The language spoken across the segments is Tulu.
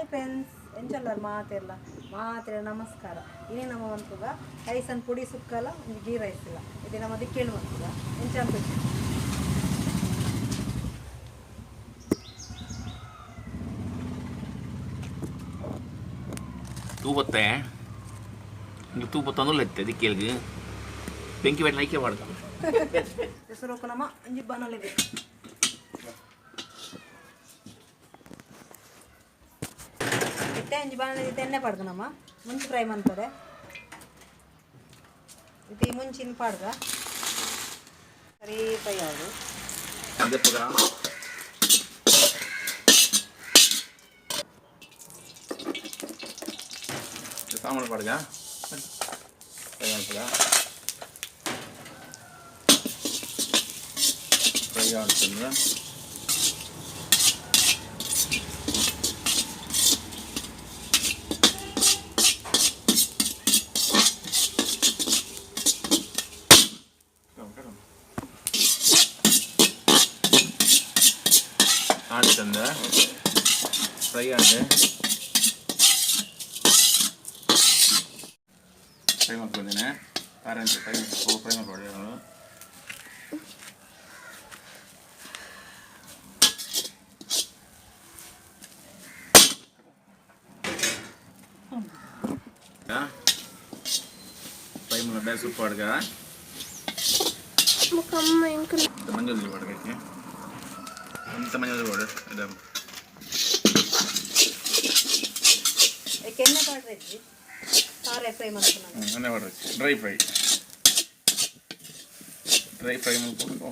ಫ್ರೆಂಡ್ಸ್, ಎಂಚಲ್ಲರ್ ಮಾತೆರ್ಲ ಮಾತೆರ ನಮಸ್ಕಾರ. ಇನಿ ನಮ್ಮ ಮನ್ಪುಗ ರೈಸನ್ ಪೊಡಿ ಸುಕ್ಕಲ ಒಂಜಿ ಗೀ ರೈಸ್ ಇಲ್ಲ ಇದು ನಮ್ಮ ದಿಕ್ಕೇಳು ಮನ್ಪುಗ ಎಂಚ ಅನ್ಪುಜಿ. ತೂ ಬತ್ತೆ ತೂ ಬತ್ತಂದ್ರೆ ದಿಕ್ಕೇಲ್ಗೆ ಬೆಂಕಿ ಬೇಡ ನೈಕೆ ಮಾಡ್ದ ಹೆಸರು ನಮ್ಮ ಒಂಜಿ ಬನಲಿದೆ. ಇತ್ತೆ ಒಂಜಿ ಬಾಣಲೆ ಎಣ್ಣೆ ಪಾಡ್ದು ನಮ್ಮ ಮುಂಚಿ ಫ್ರೈ ಮಾಡ್ತಾರೆ. ಇದು ಈ ಮುಂಚಿನ ಪಾಡ್ದ ಸರಿ ಫ್ರೈ ಆಗೋದು. ದೆಪ್ಪಗ ಸಾಮಾನು ಪಾಡ್ಗ ಫ್ರೈ ಮಾಡ್ಪಗ ಫ್ರೈ ಆಡ್ತಂದ್ರೆ ಆಡ್ತಂದ ಫ್ರೈ ಆಂಡ್ ಫ್ರೈ ಮಾಡ್ಕೊಂಡಿದ್ದೇನೆ. ಆರೆಂಜ್ ಫ್ರೈ ಫ್ರೈ ಮಾಡ್ಕೊಳ್ಳಿ ನಾನು. ಫ್ರೈ ಮಾಡಿ ಸೂಪ್ ಅಡ್ಗ ಮುಖಮ್ಮ ಇಂಕ ಮಂಜಲ್ಲಿ ಅಡ್ಗಕ್ಕೆ ಅಂತ ಮಂಜಲ್ಲಿ ವಾಡ ಇದು. ಏಕೆ ಎಣ್ಣೆ ಪಾಡ್ರೆ ಇದ್ವಿ ಸಾರೆ ಫ್ರೈ ಮಾಡ್ಕೊಂಡು. ಅನ್ನೇ ವಾಡ ಡ್ರೈ ಫ್ರೈ ಡ್ರೈ ಫ್ರೈ ಮಾಡ್ಕೊಂಡು.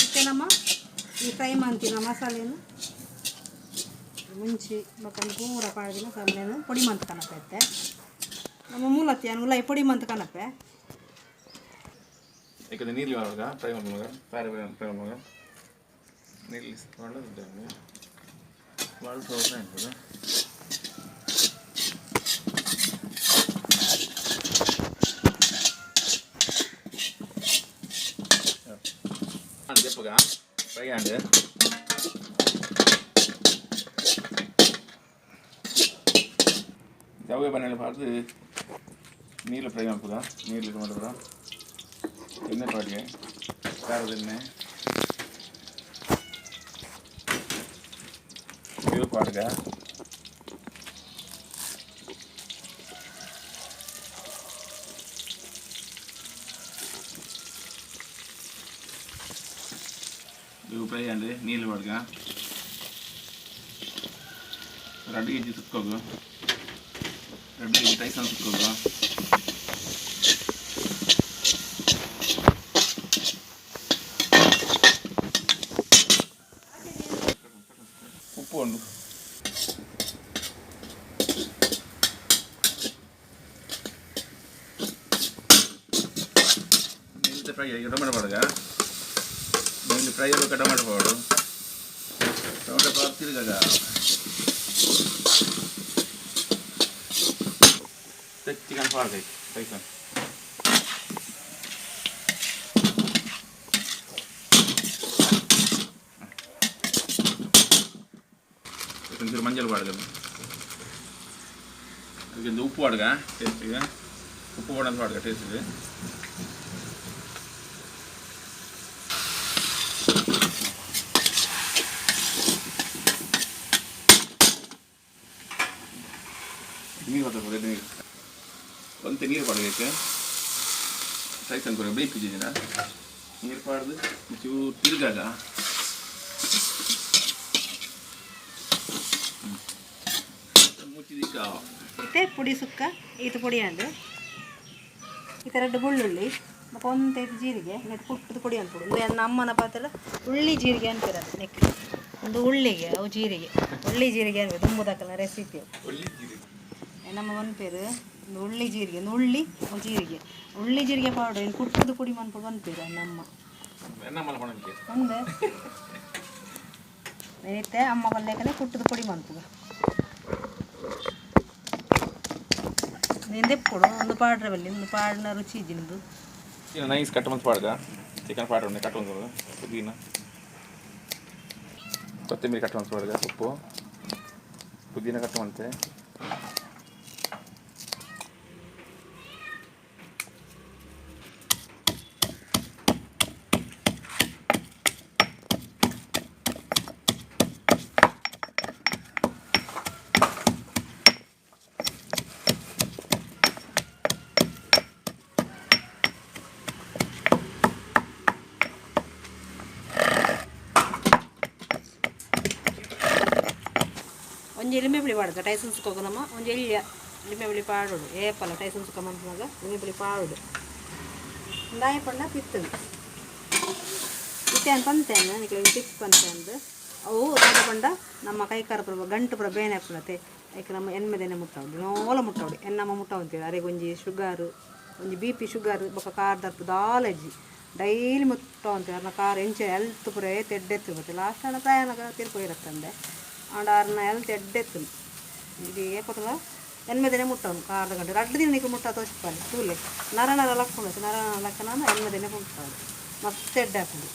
ಇತ್ತೆ ನಮ್ಮ ಈ ಫ್ರೈ ಮಾಡ್ತೀನ ಮಸಾಲೆಯನ್ನು ಮುಂಚಿ ಬೊಕ್ಕ ಪೂರ ಪಾಡ್ದಿನ ಮಸಾಲೆಯನ್ನು ಪೊಡಿ ಮಂತ್ ಕನಪೆ ಇತ್ತೆ ನಮ್ಮ ಮೂಲತ್ತಿ ಉಲಾಯಿ ಪೊಡಿ ಮಂತ್ ಕನಪೆ. ಯಾಕಂದ್ರೆ ನೀರ್ಲಿ ಮಾಡುವಾಗ ಫ್ರೈ ಮಾಡುವಾಗ ಫ್ರೈ ಫ್ರೈ ಮಾಡುವಾಗ ನೀರ್ಲಿ ಮಾಡೋದು ಭಾಳ ಫ್ರೈ ಆಗ್ತದೆ. ದೆಪ್ಪಗ ಫ್ರೈ ಆಂಡ್ ಯಾವೇ ಬನ್ನಿ ಪಾಡ್ದು ನೀರು ಫ್ರೈ ಮಾಡ್ಬೋದಾ ನೀರ್ಲಿ ಮಾಡ್ಬೋದಾ ಎಣ್ಣೆ ಪಾಡಿಗೆ ಖಾರದ ಎಣ್ಣೆ ಇವು ಪಾಡ್ಗ ಇವು ಫ್ರೈ ಅಂడి ನೀರು ಪಾಡ್ಗ 2 ಕೆಜಿ ಸುಕ್ಕೋಗು 2 ಕೆಜಿ ಟೈಸನ್ ಸುಕ್ಕೋಗು. ಉಪ್ಪು ಉಂಡು ನೀರು ಫ್ರೈ ಆಗಿ ಟೊಮೆಟೊ ಪಾಡ್ಗ ನೀರು ಫ್ರೈ ಆಗಿ ಟೊಮೆಟೊ ಪಾಡು ಟೊಮೆಟೊ ಪಾಡ್ ತಿರ್ಗಾಗ ಚಿಕನ್ ಪಾಡ್ಬೇಕು ಟೈಸನ್. ಒಂಚೂರು ಮಂಜಲ್ ಪಾಡ್ಗ ಅದಕ್ಕೊಂದು ಉಪ್ಪು ಪಾಡ್ಗ ಟೇಸ್ಟಿಗೆ ಉಪ್ಪು ಪಾಡಂತ ಪಾಡ್ಗ ಟೇಸ್ಟಿಗೆ. ನೀರು ಬರ್ತದೆ ನೀರು ಒಂತೆ ನೀರು ಪಾಡಬೇಕು ಸೈಸನ್ ಕೊರ ಬೇಯಿಸಿದ್ದೀನ ನೀರು ಪಾಡ್ದು ಚೂರು ತಿರುಗಾಗ ಮುಚ್ಚಿದಿಕ್ಕ. ಇತ್ತೆ ಪುಡಿ ಸುಕ್ಕ ಈತ ಪೊಡಿ ಅಂದು ಈ ಥರ ಬೆಳ್ಳುಳ್ಳಿ ಬೊಕ ಒಂತೈತು ಜೀರಿಗೆ ನೆಟ್ ಪುಟ್ಟದ ಪೊಡಿ ಅನ್ಪುಡು. ಉಂದು ಅಮ್ಮನ ಪಾತ್ರ ಉಳ್ಳಿ ಜೀರಿಗೆ ಅನ್ಪಿರದು ನೆಕ್ ಒಂದು ಉಳ್ಳಿಗೆ ಅವು ಜೀರಿಗೆ ಉಳ್ಳಿ ಜೀರಿಗೆ ಅನ್ಬೇಕು ದುಂಬುದಕ್ಕಲ್ಲ ರೆಸಿಪಿ. ನಮ್ಮ ಮನ್ಪೇರು ಒಂದು ಉಳ್ಳಿ ಜೀರಿಗೆ ಒಂದು ಉಳ್ಳಿ ಅವು ಜೀರಿಗೆ ಉಳ್ಳಿ ಜೀರಿಗೆ ಪೌಡರ್ ಇನ್ನು ಕುಟ್ಟದ ಪುಡಿ ಮನ್ಪುಡು ಮನ್ಪೇರು ನಮ್ಮ. ಎನ್ನ ಮಲ್ಪಣಕ್ಕೆ. ಒಂದು ಇತ್ತೆ ಅಮ್ಮ ಬಲ್ಲೇಕನೆ ಕುಟ್ಟದ ಪೊಡಿ ಮನ್ಪುಗ ನೀನು ದೆಪ್ಪುಡು ಒಂದು ಪಾಡ್ರೆ ಬಲ್ಲಿ ಒಂದು ಪಾಡಿನ ರುಚಿ ಇಜ್ಜಿಂದು. ನೈಸ್ ಕಟ್ ಮಂತ್ ಪಾಡ್ಗ ಚಿಕನ್ ಪಾಡ್ ಉಂಡೆ ಕಟ್ ಒಂದು ಪುದೀನ. ಕೊತ್ತಂಬರಿ ಕಟ್ ಮಾಡ್ಕೊಳ್ಳೋದು ಸೊಪ್ಪು ಪುದೀನ ಕಟ್ ಮಾಡ್ತೆ ಒಂಜಿ ಲಿಂಬೆ ಪುಳಿ ಪಾಡುದು ಟೈಸನ್ ಸುಕ್ಕ ನಮ್ಮ ಒಂಜಿ ಎಳ್ಯ ಲಿಂಬೆ ಪುಳಿ ಪಾಡೋಡು ಏಪಲ್ಲ ಟೈಸನ್ ಸುಕ್ಕ ಮನ್ಪುನಾಗ ಲಿಂಬೆ ಪುಳಿ ಪಾಡೋಡು ದಾಯ ಪಂಡ ಪಿತ್ತದು ಇತ್ತೆ ಪಂತೇನು ನಿಕ್ಲೆ ಟಿಪ್ಸ್ ಪಂತೆ ಅವು ದಾದ ಪಂಡ ನಮ್ಮ ಕೈಕಾರ ಪೂರ ಗಂಟು ಪೂರ ಬೇನೆ ಆಪುನತೆ ಐಕ್ ನಮ್ಮ ಎನ್ಮೆದೆನೆ ಮುಟ್ಟವೊಡು ನೋಲ ಮುಟ್ಟವೊಡು ಎನ್ನಮ್ಮ ಮುಟ್ಟವಂತೇಳಿ ಅರೆಗ್ ಒಂಜಿ ಶುಗರ್ ಒಂಜಿ ಬಿ ಪಿ ಶುಗರ್ ಬೊಕ್ಕ ಕಾರ್ ದರ್ಪು ದಾಲ ಇಜ್ಜಿ ಡೈಲಿ ಮುಟ್ಟವಂತೇಳಿ ಅರ್ನ ಕಾರ್ ಎಂಚ ಹೆಲ್ತ್ ಪೂರ ಏತ್ ಎಡ್ಡೆ ಇತ್ತು ಲಾಸ್ಟ್ ಆಂಡ ಪ್ರಾಯನಾಗ ತೀರ್ಪೋಯಿರತ್ತಂದೆ ಆಂಡ ಆರ್ನ ಹೆಲ್ತ್ ಎಡ್ಡೆ ಇತ್ತು ಇದು ಏಪತಲ ಎನ್ಮೆದೆನೆ ಮುಟ್ಟವನು ಕಾರ್ದ ಗಂಟೆ ರಡ್ಡು ದಿನ ನಿಕ್ಲು ಮುಟ್ಟ ತೋಚಿಪಾಲೆ ತೂಲೆ ನರ ನರ ಲಕ್ಕೊಂಡು ನರ ನರ ಲಕ್ಕನ ಎನ್ಮೆದೆನೆ ಮುಟ್ಟವನು ಮಸ್ತ್ ಎಡ್ಡೆ ಆಪುಂಡು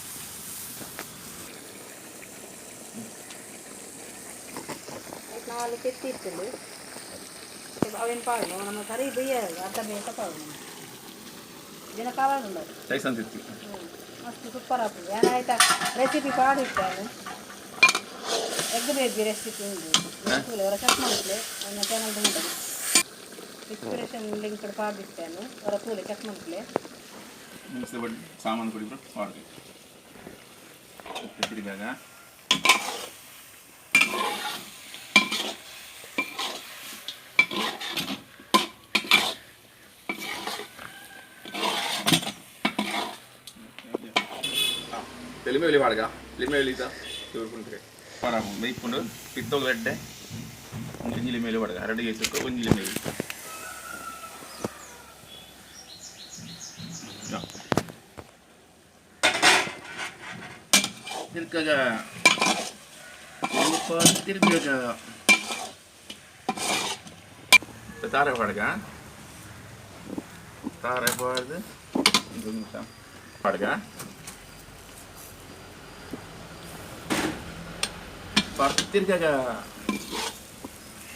ನಾಲ್ ತೆತ್ತಿ ಇತ್ತುಂಡು ಅವೇನು ಪಾಡು ನಮ್ಮ ಸರಿ ಬೇಯ ಅರ್ಧ ಬೇಸ ಪಾಡು ದಿನ ಕಾಲ ಟೈಸನ್ ತಿತ್ತಿ ಮಸ್ತ್ ಸೂಪರ್ ಆಪುಂಡು ಏನಾಯ್ತಾ ರೆಸಿಪಿ ಪಾಡಿಟ್ಟಾನು ಎಗ್ ಬೇಬಿ ರೆಸಿಪಿ ಉಂಟು ಅವರ ಚೆಕ್ ಮಲ್ಪಲೆ ಅವನ ಚಾನಲ್ ಉಂಟು ಇನ್ಸ್ಪಿರೇಷನ್ ಲಿಂಕ್ ಪಾಡಿಟ್ಟಾನು ಅವರ ತೂಲೆ ಚೆಕ್ ಮಲ್ಪಲೆ ಮಿಕ್ಸ್ ಬಡ್ಡಿ ಸಾಮಾನು ಪುಡಿ ಮಾಡಬೇಕು ಬಿಡಿದಾಗ ಲಿಂಬೆ ಹುಳಿ ಪಾಡ್ಗ ಲಿಂಬೆ ಹುಳಿ ಬೇಯ್ಕೊಂಡು ಪಿತ್ತೋಳು ಎಡ್ಡೆ ಒಂಜಿ ಲಿಂಬೆ ಹುಳಿ ಪಾಡ್ಗ ಎರಡು ಗೇಸಕ್ಕೆ ಒಂಜಿ ಲಿಂಬೆ ಹುಳಿ ತಿರ್ಗಾಗ ತಿರ್ಗಾಗ ತಾರೆ ಪಾಡ್ಗ ತಾರೆ ಪಾಡ್ದು ಪಾಡ್ಗ ತಿರ್ಗಾಗ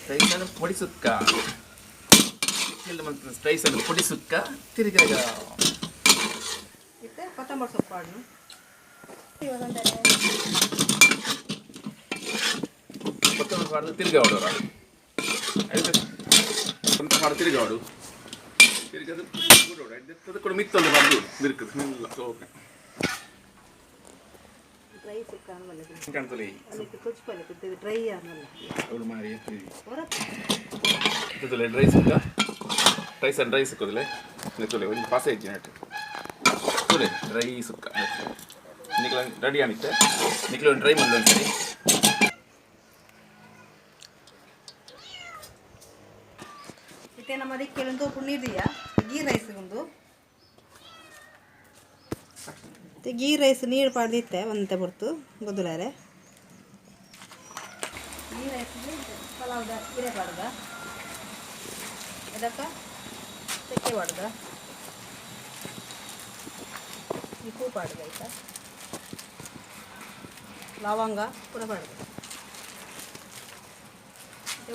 ಟೈಸನ್ ಪೊಡಿ ಸುಕ್ಕ ಟೈಸನ್ ಪೊಡಿ ಸುಕ್ಕ ತಿರ್ಗಾಗ ಇತ್ತೆ ಕೊತ್ತಂಬರಿ ಸೊಪ್ಪು ಪಾಡು ಕೊತ್ತಂಬರಿ ಪಾಡ್ದು ತಿರ್ಗಾವಡು ಸ್ವಂತ ಮಾಡಿ ತಿರ್ಗಾವಡು ತಿರ್ಗದು ಕೂಡ ಮಿತ್ತೊಂದು ಬಂದು ಬಿರ್ಕದು ಓಕೆ ಡ್ರೈ ಸುಕ್ಕ ಅನ್ವಲ್ಲ ಕಾಣ್ತಲ್ಲ ಅಲ್ಲಿ ತುಚ್ಪಲೆ ಡ್ರೈ ಅನ್ನಲ್ಲ ಅವಳು ಮಾರಿ ಹೊರ ಡ್ರೈ ಸುಕ್ಕ ರೈಸ್ ಅಂಡ್ ಡ್ರೈ ಸುಕ್ಕದಿಲ್ಲ ತುಲೆ ಒಂದು ಪಾಸ ಇಜ್ಜಿ ನೆಟ್ ತುಲೆ ಡ್ರೈ ಸುಕ್ಕ ನಿಕ್ಲ ರೆಡಿ ಆನಿತ್ತೆ ನಿಕ್ಲ ಒಂದು ಡ್ರೈ ಮಾಡಲು ಒಂದ್ಸರಿ ಇತ್ತೆ ನಮ್ಮ ಅದಕ್ಕೆ ಒಂದು ಪುಣ್ಣಿದೆಯಾ ಗೀ ರೈಸ್ ಒಂದು ಗೀ ರೈಸ್ ನೀರು ಪಾಡ್ದಿತ್ತೆ ಒಂತೆ ಹೊರ್ತು ಗೊದ್ದುಲಾರೆ ಗೀ ರೈಸ್ ಪಲಾವ್ದ ಇರೆ ಪಾಡ್ದ ಇದಕ್ಕ ಚಕ್ಕೆ ಪಾಡ್ದ ಈ ಹೂ ಪಾಡ್ದ ಆಯ್ತಾ ಲವಂಗ ಪೂರ ಪಾಡ್ದ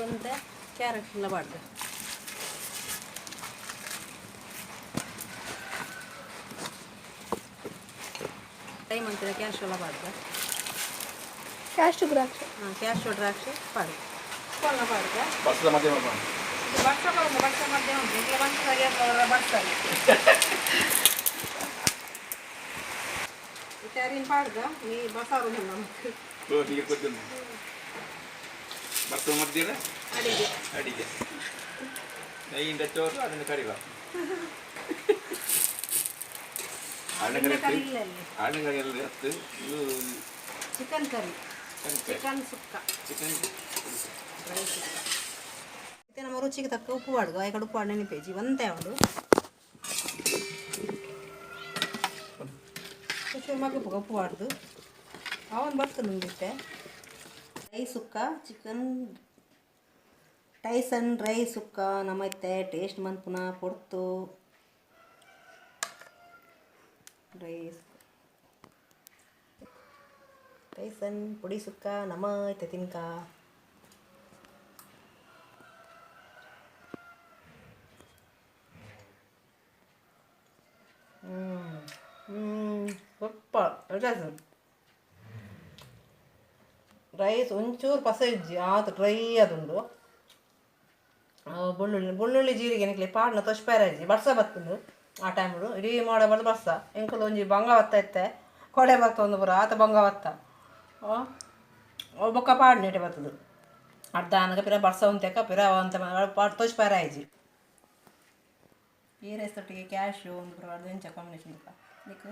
ಒಂತೆ ಕ್ಯಾರೆಟ್ ಎಲ್ಲ ಪಾಡ್ದ ಟೈಮ್ ಅಂತೀರ ಕ್ಯಾಶ್ ಎಲ್ಲ ಪಾಡ್ದ ಕ್ಯಾಶು ದ್ರಾಕ್ಷಿ ಹಾಂ ಕ್ಯಾಶು ದ್ರಾಕ್ಷಿ ಪಾಡ್ದ ಪೊಲ್ಲ ಪಾಡ್ದ ಬಸ್ದ ಮಧ್ಯಮ ಇದು ಬಟ್ಸ ಪಾಡ್ದ ಬಟ್ಸ ಮಧ್ಯಮ ಉಂಟು ಈಗ ಬಟ್ಸಾಗೆ ಬಟ್ಸಾಗೆ ಇತ್ತಾರಿನ ಪಾಡ್ದ ನೀ ಬಸಾರು ನಮಗೆ ನೀರು ಕೊಡ್ತೀನಿ ಬರ್ತದ ಮಧ್ಯಾಹ್ನ ಅಡಿಗೆ ಅಡಿಗೆ ನೈಯಿಂದ ಚೋರು ಅದನ್ನು ಕರಿವ ಆಡಿನ ಕರಿ ಇಲ್ಲ ಅಲ್ಲಿ ಆಡಿನ ಕರಿ ಎಲ್ಲ ಹತ್ತು ಇದು chicken curry chicken sukka chicken dry sukka ಮತ್ತೆ ನಮ್ಮ ರುಚಿಗೆ ತಕ್ಕ ಉಪ್ಪು ಪಾಡ್ದು ಆ ಕಡೆ ಉಪ್ಪು ಪಾಡು ನೆನಪೇಜಿ ಒಂದೇ ಉಂಡು ಚೂರು ಮಗ್ಗು ಉಪ್ಪು ಪಾಡ್ದು ಅವನು ಬರ್ತದೆ ನಿಂಗಿತ್ತೆ dry sukka chicken Tyson dry sukka ನಮ್ಮತ್ತೆ ಟೇಸ್ಟ್ ಮನ್ಪುನ ಪೊಡ್ತು ಡ್ರೈ ಸುಕ್ಕ. ಟೈಸನ್ ಪೊಡಿ ಸುಕ್ಕ ನಮ ಇತ್ತೆ ತಿನ್ಕ. ಸೂಪರ್. ರೈಸ್ ಒಂಚೂರು ಪಸ ಇಜ್ಜಿ, ಆತು ಡ್ರೈ ಆದುಂಡು. ಬೆಳ್ಳುಳ್ಳಿ ಬೆಳ್ಳುಳ್ಳಿ ಜೀರಿಗೆ ನಿಕ್ಲೆ ಪಾಡ್ನ ತೊಷ್ಪೈರ ಇಜ್ಜಿ. ಬರ್ಸ ಬತ್ತುಂಡು ಆ ಟೈಮ್ಡು, ಇಡೀ ಮೋಡ ಬಡ್ದು ಬರ್ಸ. ಎಂಕುಲು ಒಂಜಿ ಬಂಗ ಬತ್ತ ಇತ್ತೆ ಕೊಡೆ ಬತ್ತೊಂದು ಪೂರ ಆತ ಬಂಗ ಬತ್ತ. ಬೊಕ್ಕ ಪಾಡ್ನೇಟೆ ಬತ್ತದು ಅರ್ಧ ಆನಗ ಪಿರ ಬರ್ಸ ಉಂತೆಕ ಪಿರ ಅಂತ ಪಾಡ್ ತೊಷ್ಪೈರ ಇಜ್ಜಿ. ಈ ರೈಸ್ ಒಟ್ಟಿಗೆ ಕ್ಯಾಶು ಒಂದು ಪೂರ ಎಂಚ ಕಾಂಬಿನೇಷನ್ ನಿಕ್.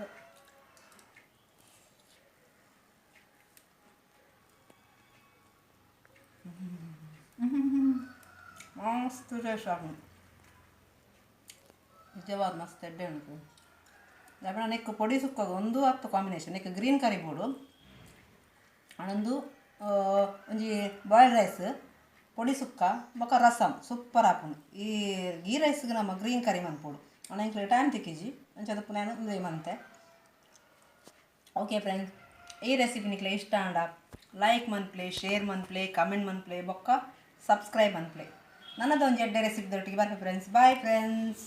ಮಸ್ತ್ ಟೇಸ್ಟ್ ಆಪುಂಡು, ನಿಜವಾದ ಮಸ್ತ್ ಎಡ್ಡೆ ಉಂಟು. ದಾಪಣ ನೆಕ್ ಪೊಡಿ ಸುಕ್ಕಗ ಒಂದು ಹತ್ತು ಕಾಂಬಿನೇಷನ್. ನೆಕ್ ಗ್ರೀನ್ ಕರಿ ಬೋಡು ಅಣೊಂದು ಒಂಜಿ ಬಾಯ್ಲ್ಡ್ ರೈಸ್, ಪೊಡಿ ಸುಕ್ಕ ಬೊಕ್ಕ ರಸಮ್ ಸೂಪರ್ ಆಪುಂಡು. ಈ ಗೀ ರೈಸ್ಗೆ ನಮ್ಮ ಗ್ರೀನ್ ಕರಿ ಮನ್ಪೊಡು. ಅಣ್ಣ ಎಂಕ್ಲೆ ಟೈಮ್ ತಿಕ್ಕಿಜಿ, ಅಂಚ ಅದಕ್ಕೆ ನಾನು ಉಂದೇ ಮಂತೆ. ಓಕೆ ಫ್ರೆಂಡ್ಸ್, ಈ ರೆಸಿಪಿ ನಿಕ್ಲೆ ಇಷ್ಟ ಆಂಡ ಲೈಕ್ ಮನ್ಪ್ಲೆ, ಶೇರ್ ಮನ್ಪ್ಲೆ, ಕಮೆಂಟ್ ಮನ್ಪ್ಲೆ, ಬೊಕ್ಕ ಸಬ್ಸ್ಕ್ರೈಬ್ ಮನ್ಪ್ಲೆ. ನನ್ನದೊಂದು ಎಡ್ಡೆ ರೆಸಿಪಿ ದೊಟ್ಟಿಗೆ ಬರ್ಪೆ ಫ್ರೆಂಡ್ಸ್. Bye friends.